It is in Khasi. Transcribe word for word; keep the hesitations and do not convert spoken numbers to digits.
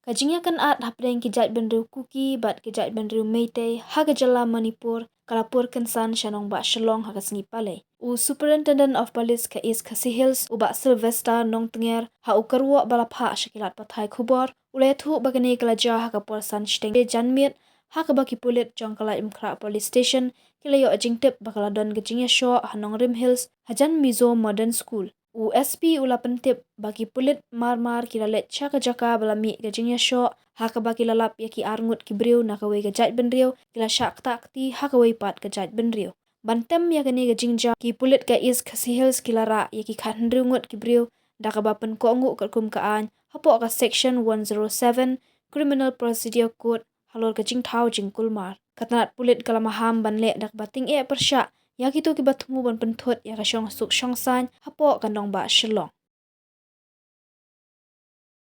Ka jingïakynad hapdeng ki jaitbynriew Kuki bad ki jaitbynriew Meitei ha ka jylla Manipur ka la pur kynsan sha nongbah Shillong ha ka sngi Palei. U Superintendent of Police ka East Khasi Hills, u Bah Sylvester Nongtnger, ha u kyrwoh ba la phah sha ki lad pathai khubor, u la ïathuh ba kane ka la jia ha ka por san shiteng janmiet, ha kaba ki pulit jong ka Laitumkhrah Police Station ki la ïoh jingtip ba ka la don ka jingïashoh ha Nongrim Hills, hajan Mizo Modern School. U S P u la pyntip ba ki pulit mar mar ki la leit sha ka jaka ba la mih ka jingïashoh, ha kaba ki la lap ïa ki arngut ki briew na kawei ka jaitbynriew ki la shah ktah kti ha kawei pat ka jaitbynriew. Ban tem ïa kane ka jingjia, ki pulit ka East Khasi Hills ki la rah ïa ki khathynriew ngut ki briew da kaba pynkohnguh katkum ka aiñ hapoh ka Section one zero seven Criminal Procedure Code halor ka jingthaw jingkulmar. Ka tnat pulit ka la maham ban leh da kaba tyngeh pyrshah ïa kito kiba thmu ban pynthut ïa ka shongsuk shongsaiñ hapoh ka nongbah Shillong.